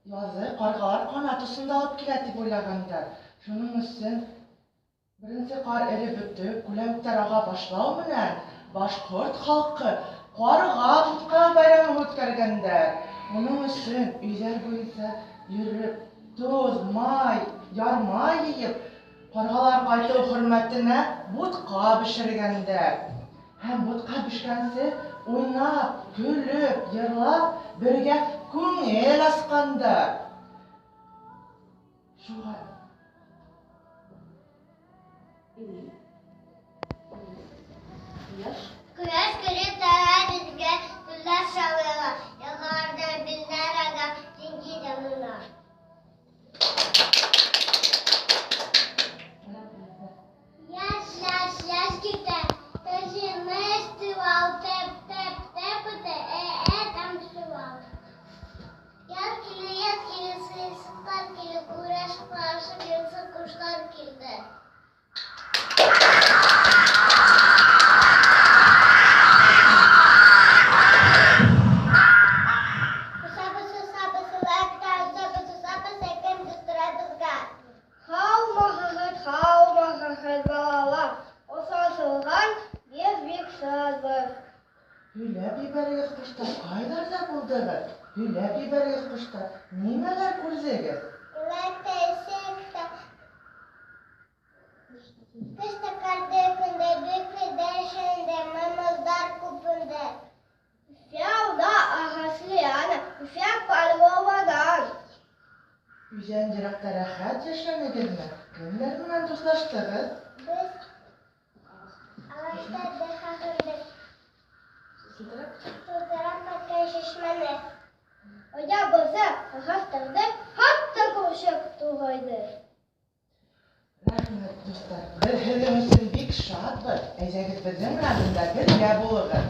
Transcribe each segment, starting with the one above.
Язы каргалар канат осында алып килә дип уйлагандар. Шуның өчен беренче кар эреп бетеп, күләвектәр ага башлау менән башкорт халкы карга бутка бәйрәме үткәргәндәр. Моның өчен өйләр буенча йөреп, тоз, май, ярма йыеп, каргалар кайту хөрмәтенә бутка пешергәндәр. Һәм бутка пешкәнче уйнап, көлеп, йырлап, бергә күңел ачкандар. Шуңа Кояш көлеп тора безгә, гөлләр шаулыйлар, елгалардан билләр ага, диңгез янына. Яшь, яшь, яшь китә, тәҗемеш тывал, тәп, тәп, тәп үтә, ә, ә, тамчылар. Яз килде, яз килде, сыерчыклар килде, күрәш каршы килде, кошлар килде. Сабысы, сабысы, сабысы, сабысы, кем тора безгә? Һаумыһыгыҙ, һаумыһыгыҙ, балалар! Осрашыуға беҙ бик шатбыҙ. Һөйләп ебәрегеҙ, ҡоштар, ҡайҙарҙа булдығыҙ? Һөйләп ебәрегеҙ, ҡоштар, нимәләр күрҙегеҙ? Иләктә, ишәктә, Кышта ҡарҙы көндә, бөкөҙәр маймылдар күбендә. Өфә ағас лиана, Өфә пальмаларҙан. Өйҙән йыраҡта рәхәт йәшәнегеҙме? Кемдәр менән дуҫлаштығыҙ? Беҙ ағастарҙы һағындыҡ. Сылтырап аҡҡан шишмәне. Оябыҙҙы, ағастарҙы, хатта күрше туғайҙы. Рәхмәт, дуҫтар. Беҙ һеҙҙең өсөн бик шатбыҙ. Әйҙәгеҙ, беҙҙең менән бында бергә булығыҙ.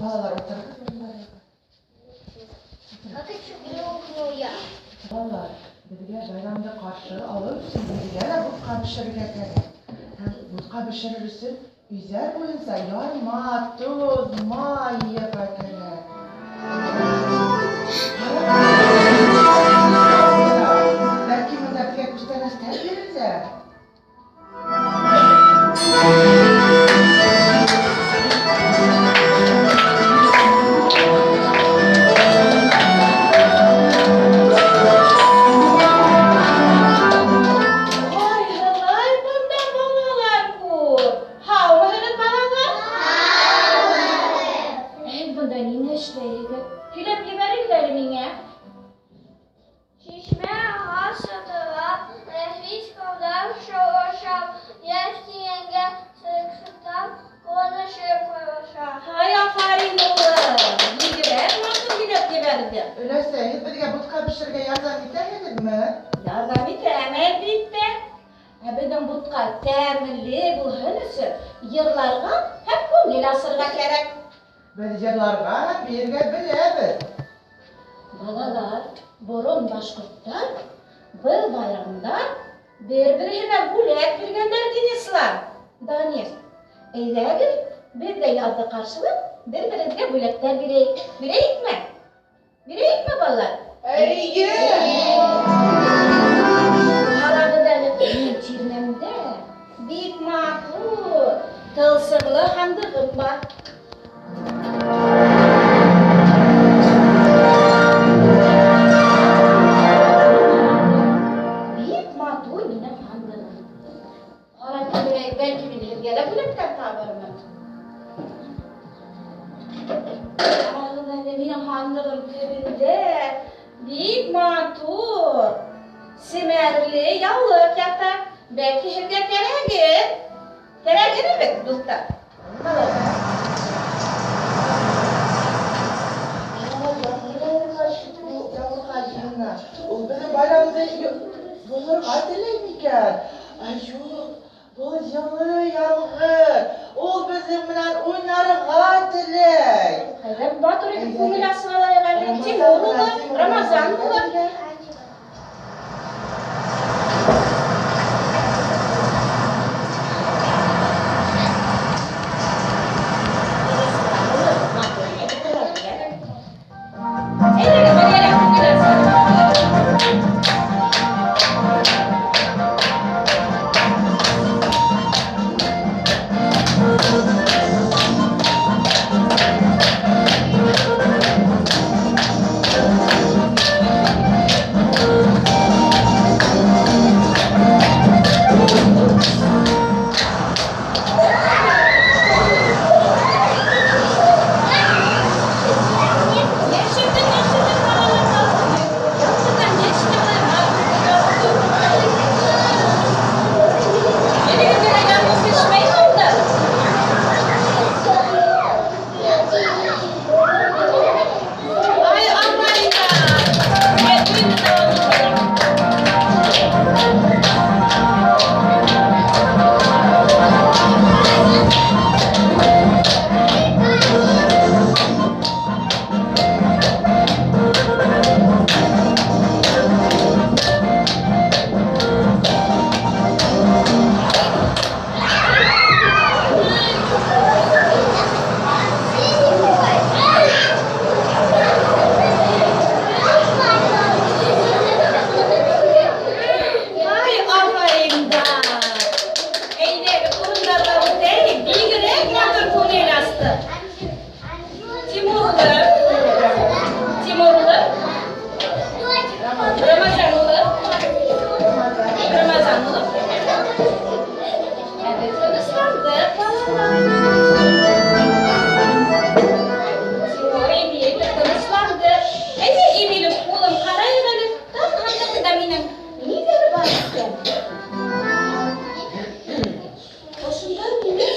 Балалар, ултырығыҙ урындарығыҙға. Балалар, беҙгә байрамды ҡаршы алыу өсөн беҙгә лә бутҡа бешерергә кәрәк. Һәм бутҡа бешерер өсөн өйҙәр буйынса ярма, тоҙ, май йыйырға кәрәк. Бәлки бында беҙгә күстәнәстәр бирерҙәр. Ҡайһылай бында балалар күп. Һаумыһығыҙ, балалар? Һеҙ бында нимә эшләйһегеҙ? Һөйләп ебәрегеҙ әле миңә. Шишмә ағас сытырап, нәфис ҡауҙар шаулашам, йәш тигәнгә сыҡсытам, Конышып алыша. Һай, афарин, улым. Бигерәк матур һөйләп ебәрҙе. Өләсәй, һеҙ беҙгә бутҡа бешерергә ярҙам итәһегеҙме? Ярҙам итәм, әлбиттә. Ә беҙҙең бутҡа тәмле булһын өсөн йырларға һәм күңел асырға кәрәк. Беҙ йырларға һәм бейергә беләбеҙ. Балалар, борон башҡорттар был байрамда бер-береһенә бүләк биргәндәр тинеслар. Данис, әйҙәгеҙ, беҙ ҙә яҙҙы ҡаршылап, бер-беребеҙгә бүләктәр бирәйек. Бирәйекме? Бирәйекме, балалар? Эйе! Ҡарағыҙ әле, минең тирмәмдә бик матур, тылсымлы һандығым бар. Бик матур минең һандығым. Ҡарап күрәйек, бәлки мин һеҙгә лә бүләктәр табырмын. Ҡарағыҙ әле, минең һандығым төбөндә бик матур семәрле яулыҡ ята. Бәлки һеҙгә кәрәгер. Кәрәгер бит, дуҫтар. Балалар. Яулыҡҡа йыйына. Ул беҙҙең байрамды боҙорға теләй микән? Ай, юҡ, был йылы ямғыр. Ул беҙҙең менән уйнарға теләй. Әйҙә, матур итеп күңел асып алайыҡ әле. Тимур улы, Рамазан улы. Әйҙәгеҙ, бергәләп күңел асайыҡ. Ай, афарин да! Әйҙәгеҙ, урындарға үтәйек. Бигерәк матур күңел асты. Тимур улы, Тимур улы, Рамазан улы, Рамазан улы. Ә беҙ тынысландыҡ, балалар. Тимур, Эмиль, тынысландыҡ. Әйҙә, Эмилем, улым, ҡарайыҡ әле. Тағы һандығында минең ниҙәр бар икән? Ошонда минең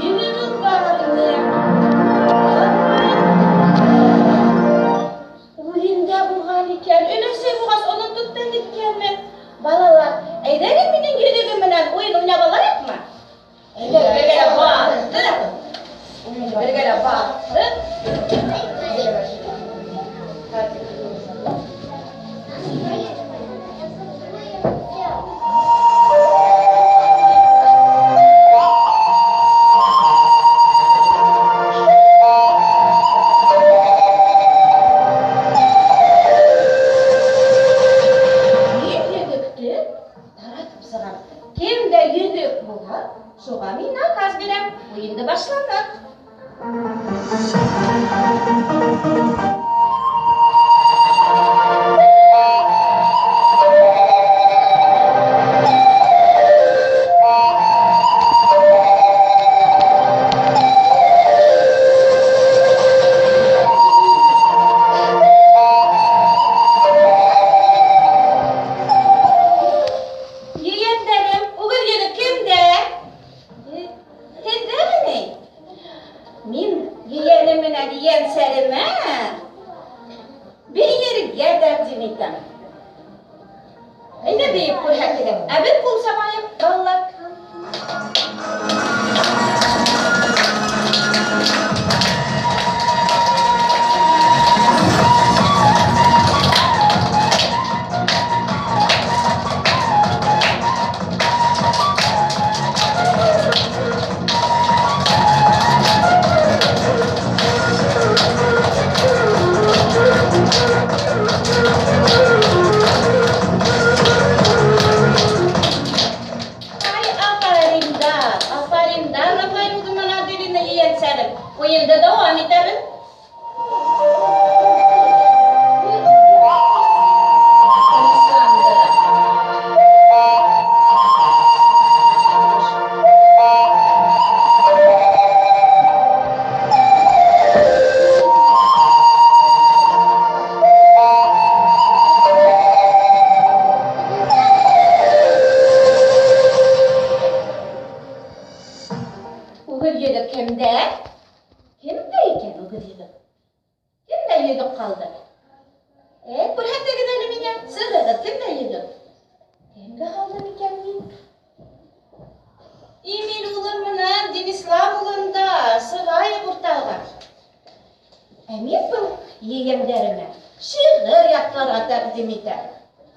йөҙөгөм бар ине. Үҙемдә булған икән. Өләсәй булғас, онотоп та киткәнмен. Балалар, әйҙәгеҙ минең йөҙөгөм менән уйын уйнап алайыҡмы? Әйҙә, бергәләп баттыҡ. Бергәләп баттыҡ. Мин йөҙөктө таратып сығам. Кемдә йөҙөк булһа, шуға мин наказ бирәм. Уйынды башланыҡ. Ейәндәрем, үгеҙ йөҙө кемдә? Һеҙҙәме ни? ейәнсәремә бейергә тәҡдим итәм. Әйҙә бейеп күрһәтегеҙ. Ә беҙ ҡул сабайыҡ, балалар. Ай, афариндар, афариндар, Рафаэль улым менән Аделина ейәнсәрем. Уйынды дауам итәбеҙ. Тынысланды. Үгеҙ йөҙөк кемдә? Кемдә икән үгеҙ йөҙөк? Кемдә йөҙөк ҡалды? Күрһәтегеҙ әле миңә. Сығығыҙ, кемдә йөҙөк? Кемгә ҡалдым икән мин? Эмиль улым менән Денислав улым да сығайыҡ уртаға. Ә мин был ейәндәремә шиғыр ятларға тәҡдим итәм.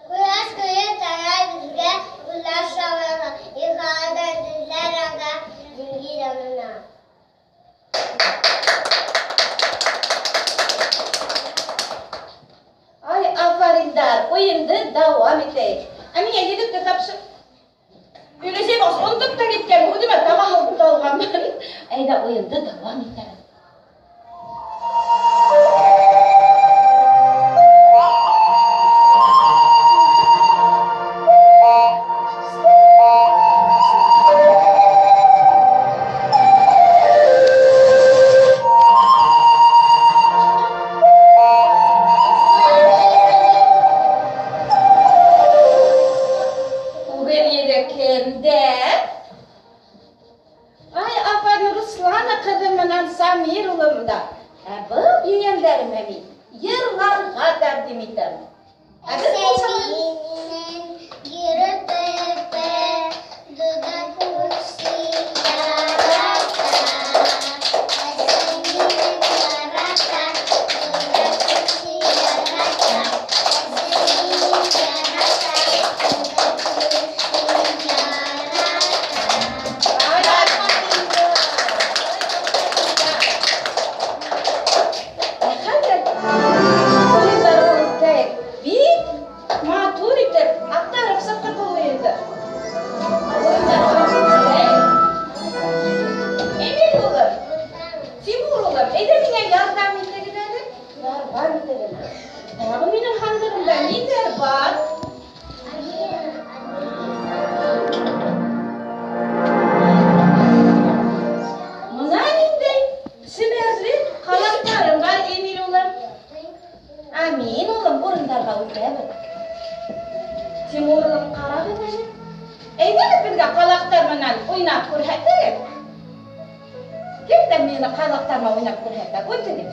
Кояш көлөп тора беҙгә, уйлар шаулана, Йылғаларҙан йөҙҙәр аға, диңгеҙ янына. Ай, афариндар, уйынды дауам итәйек. Ә миңә йөҙөктө тапшыр. Өләсәй баш, онотоп та киткән, үҙемә таба һалып та алғанмын. Әйҙә, уйынды дауам итәбеҙ. Үгеҙ йөҙөк кемдә? Ай, афарин, Руслана ҡыҙым менән Самир улым да. Ә был ейәндәремә мин йырларға тәҡдим итәм. Ә беҙ ҡул сабайыҡ. Ай, афариндар. Ә хәҙер уйындарға үтәйек. Бик матур итеп аҡтарып сыҡтыҡ был уйынды. Уйындарға үтәйек. Эмиль улым, Тимур улым, әйҙә миңә ярҙам итегеҙ әле. Ярҙам итегеҙ. Тағы минең һандығымда ниҙәр бар? Мына ниндәй семәрле ҡалаҡтарым бар, Эмиль улым. Амин улым, урындарға үтәбеҙ. Тимур улым, ҡарағыҙ әле. Әйҙәгеҙ беҙгә ҡалаҡтар менән уйнап күрһәтегеҙ. Кемдәр мине ҡалаҡтар менән уйнап күрһәтә? Үтегеҙ.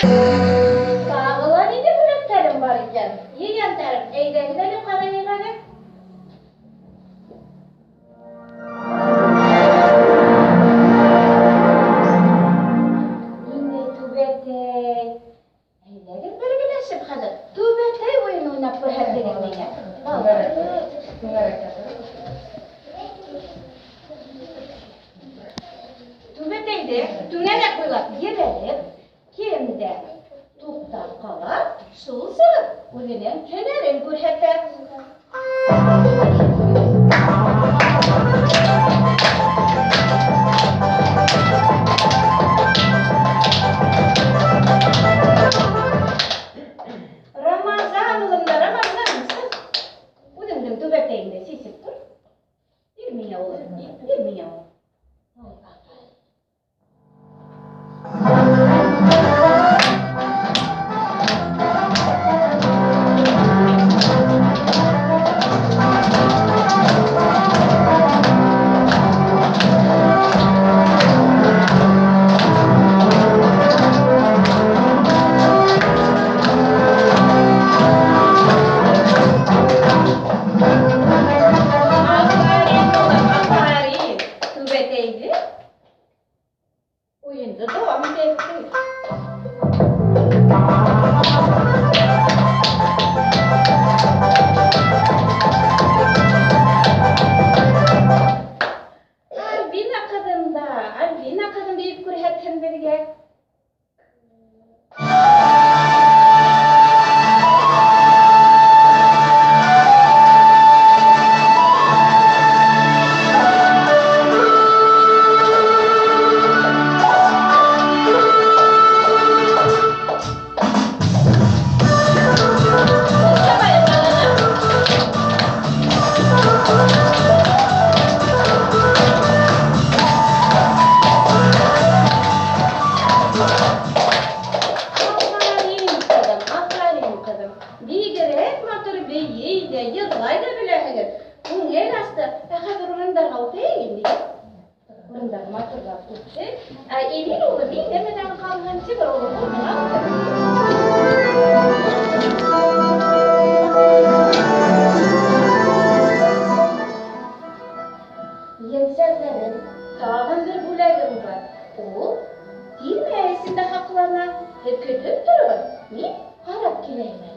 Тағы ла ниндәй бүләктәрем бар икән? Ейәндәрем, әйҙәгеҙ әле ҡарайыҡ әле. Ниндәй түбәтәй? Әйҙәгеҙ бергәләшеп хәҙер түбәтәй уйын уйнап күрһәтегеҙ миңә. Балалар. Түбәтәйҙе түңәрәк буйлап ебәреп, кем дә туҡтап ҡала, шул сығып үҙенең һөнәрен күрһәтә. Рамазан улым да, Рамазан, сыҡ. Үҙеңдең түбәтәйеңде сисеп тор. Бир миңә, улым, бир миңә, улым. Ай, афарин. Афарин, улым, афарин. Түбәтәйҙе уйынды дауам итәйек. Альбина ҡыҙым да, Альбина ҡыҙым бейеп күрһәтһен беҙгә. Афарин, ҡыҙым, афарин, ҡыҙым. Бигерәк матур бейей ҙә, йырлай ҙа беләһегеҙ. Күңел асты. Ә хәҙер урындарға ултырайыҡ инде. Урындар матурлап үтте. Ә Эмиль улым минең менән ҡалһын, Тимур улым урынына ултырһын. Еңсәрҙәрем, тағын бер бүләгем бар. Ул тирмә эсендә һаҡлана. Һеҙ көтөп тороғоҙ, мин ҡарап киләйем әле.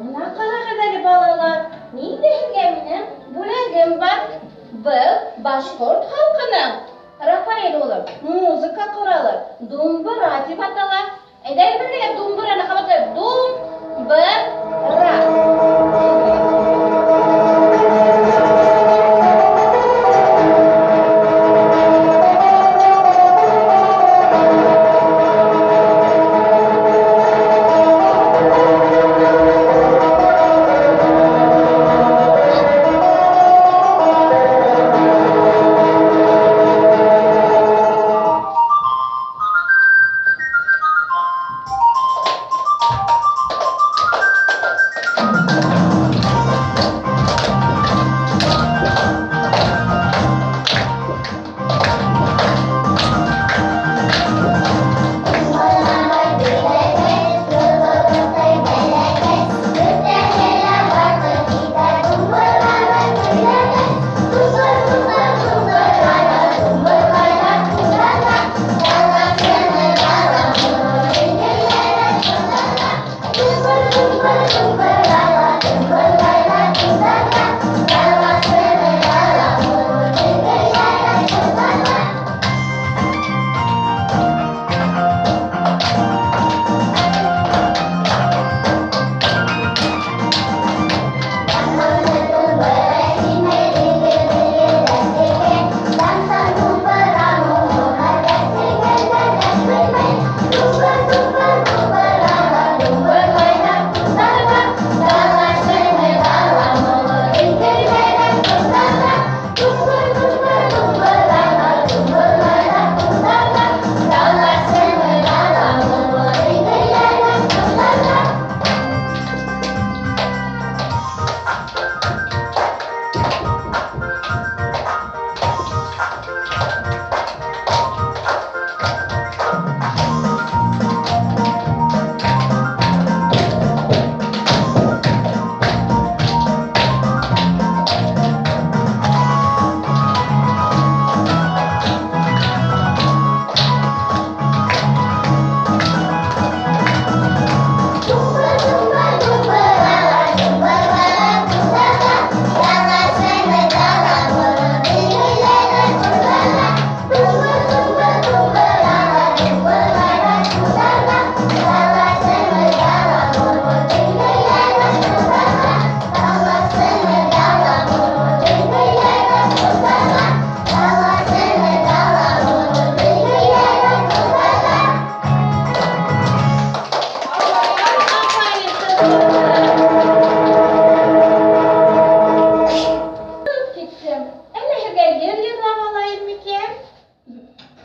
Бына ҡарағыҙ әле, балалар, ниндәй һеҙгә минең бүләгем бар. Был башҡорт халҡының, Рафаэль улым, музыка ҡоралы, думбыра тип атала. Әйҙәгеҙ бергәләп думбыраны ҡабатлайыҡ. Думбыра.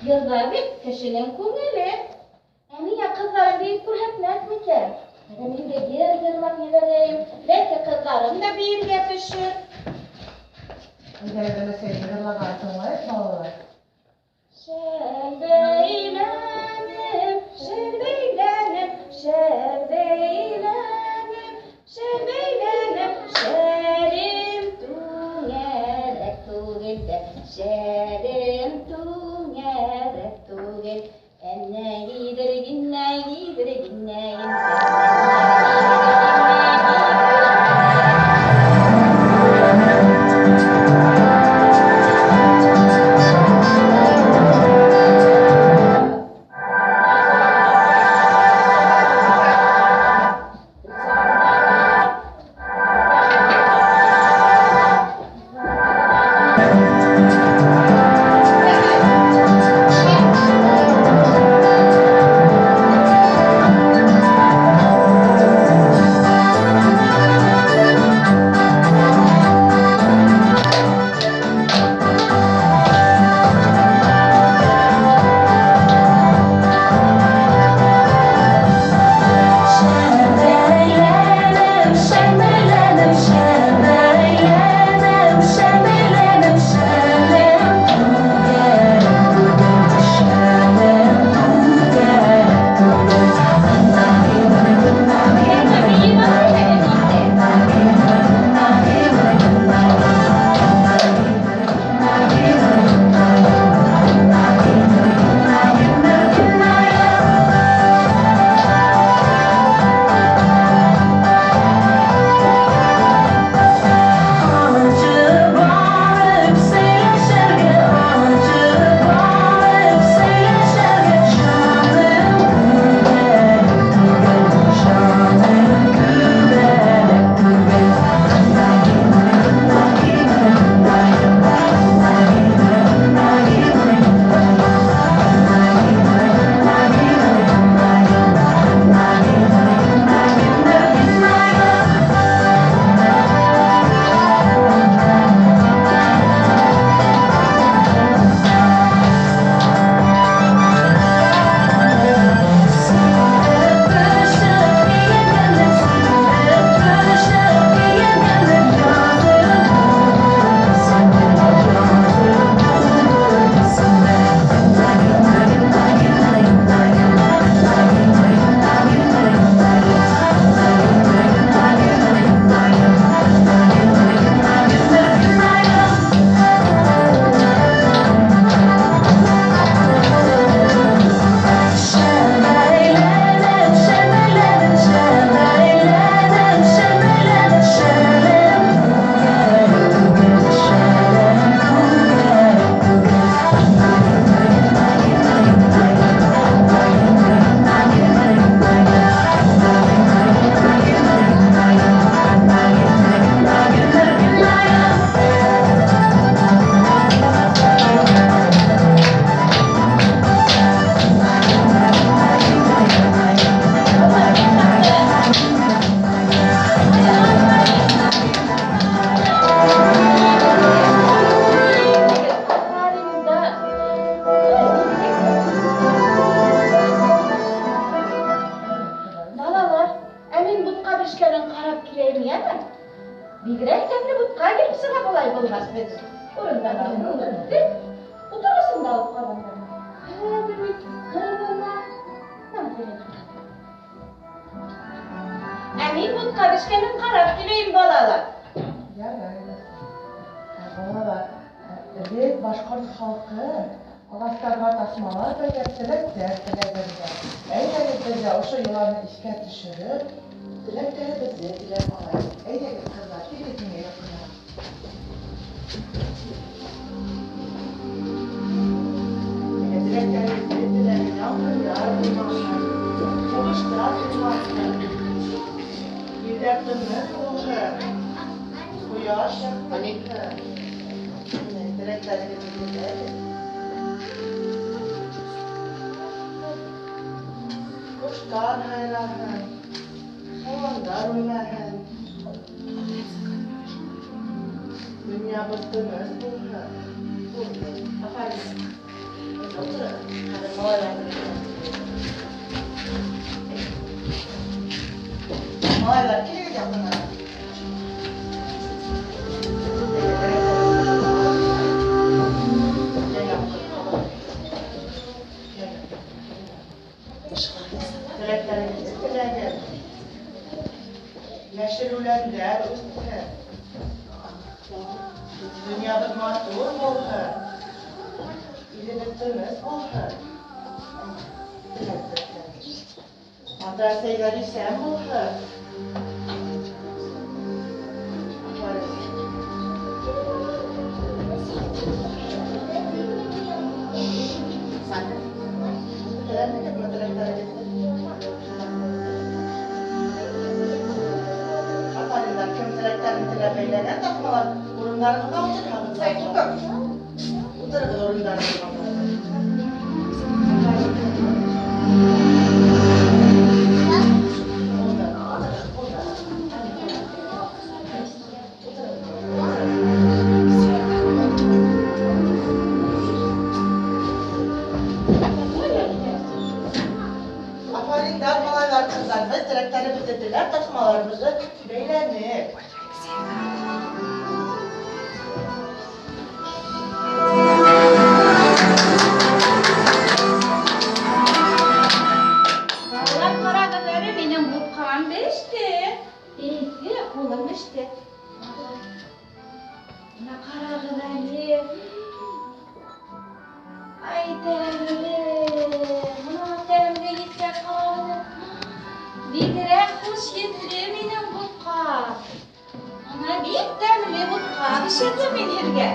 Йырҙа бит кешенең күңеле. Ә миңә ҡыҙҙарым бейеп күрһәтмәҫ микән? Әле мин дә йыр йырлап ебәрәйем. Бәлки ҡыҙҙарым да бейергә төшөр. Әйҙәгеҙ, өләсәй, йырлаған тыңлайыҡ, балалар. Шәл бәйләнем, шәл бәйләнем, шәл бәйләнем, шәл бәйләнем, шәлем түңәрәк түгел дә, шәлем түңәрәк түгел. Әнә гидер, гинә гидер, гинә гинә. Балалар, ә мин бутҡа бешкәнен ҡарап киләйем, йәме? Бигерәк тәмле бутҡа килеп сыға былай булғас беҙ. Урындан бөттөк. Утырғысын да алып ҡалғандар. Хәҙер бит ҡыҙына. Ә мин бутҡа бешкәнен ҡарап киләйем, балалар. Ярай, өләсәй. Балалар, элек башҡорт халҡы ағастарға таҫмалар бәйләп теләктәр теләгәндәр. Әйҙәгеҙ, беҙ ҙә ошо йоланы иҫкә төшөрөп, теләктәребеҙҙе теләп алайыҡ. Әйҙәгеҙ, ҡыҙҙар, килегеҙ миңә яҡыныраҡ. Теләктәребеҙҙе теләгеҙ, яңғырҙар булмаһын, һуғыштар булмаһын, илдәр тыныс булһын, ҡояш яҡтырһын. Теләктәрегеҙҙе теләгеҙ. Ҡоштар һайраһын, хайуандар үлмәһен, донъябыҙ тыныс булһын. Афарин. Ултырығыҙ. Малайлар, килегеҙ яҡыныраҡ. Теләктәрегеҙҙе теләгеҙ. Йәшел үләндәр үҫһен. Донъябыҙ матур булһын. Илебеҙ тыныс булһын. Ата-әсәйҙәр иҫән булһын. Теләнегеҙме теләктәрегеҙҙе? Афариндар, кем теләктәрен теләп бәйләгән тасмалар урындарығыҙға ултырһағыҙ. Ултырығыҙ урындарығыҙға. Афариндар, малайлар, ҡыҙҙар, беҙ теләктәребеҙҙе теләп тасмаларыбыҙҙы бәйләнек. Балалар, ҡарағыҙ әле, минең бутҡам беште. Ике ҡулым беште. Бына ҡарағыҙ әле. Ай, тәмле. Бына тәмле еткә ҡалды. Бигерәк хуш еҫле минең бутҡа. Бына бик тәмле бутҡа бешерҙем мин һеҙгә.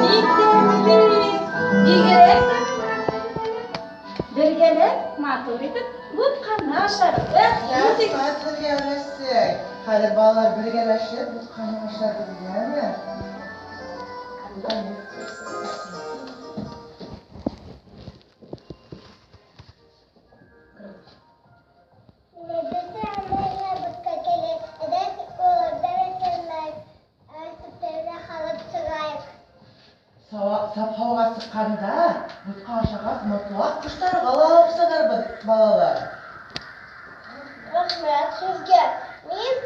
Бик тәмле, бик тәмле. Бигерәк тәмле. Бергәләп матур итеп бутҡаны ашарбыҙ. Рәхмәт һеҙгә, өләсәй. Хәҙер балалар бергәләшеп бутҡаны ашарбыҙ, йәме? Сап һауаға сыҡҡанда бутҡа ашағас, мотлаҡ ҡоштарға ла алып сығырбыҙ, балалар. Рәхмәт һеҙгә. Мин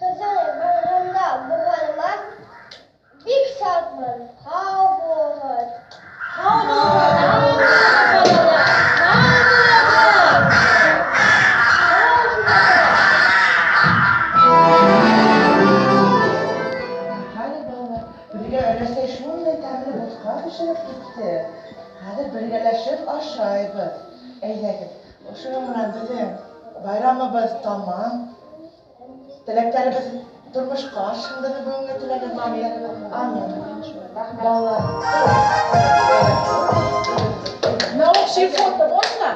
һеҙҙең барғанда булғаныма бик шатмын. Һау булығыҙ. Һау булығыҙ, һау булығыҙ, балалар. Һау булығыҙ. Һау булығыҙ. Хәҙер, балалар, беҙгә өләсәй шундай тәмле бутҡа бешереп китте. Хәҙер бергәләшеп ашайбыҙ. Әйҙәгеҙ, ошоноң менән беҙҙең байрамыбыҙ тамам. Теләктәребеҙ тормошҡа ашһын, беҙҙең бөгөнгө теләгән теләктәребеҙ. Амин. Балалар. На общее фото можно?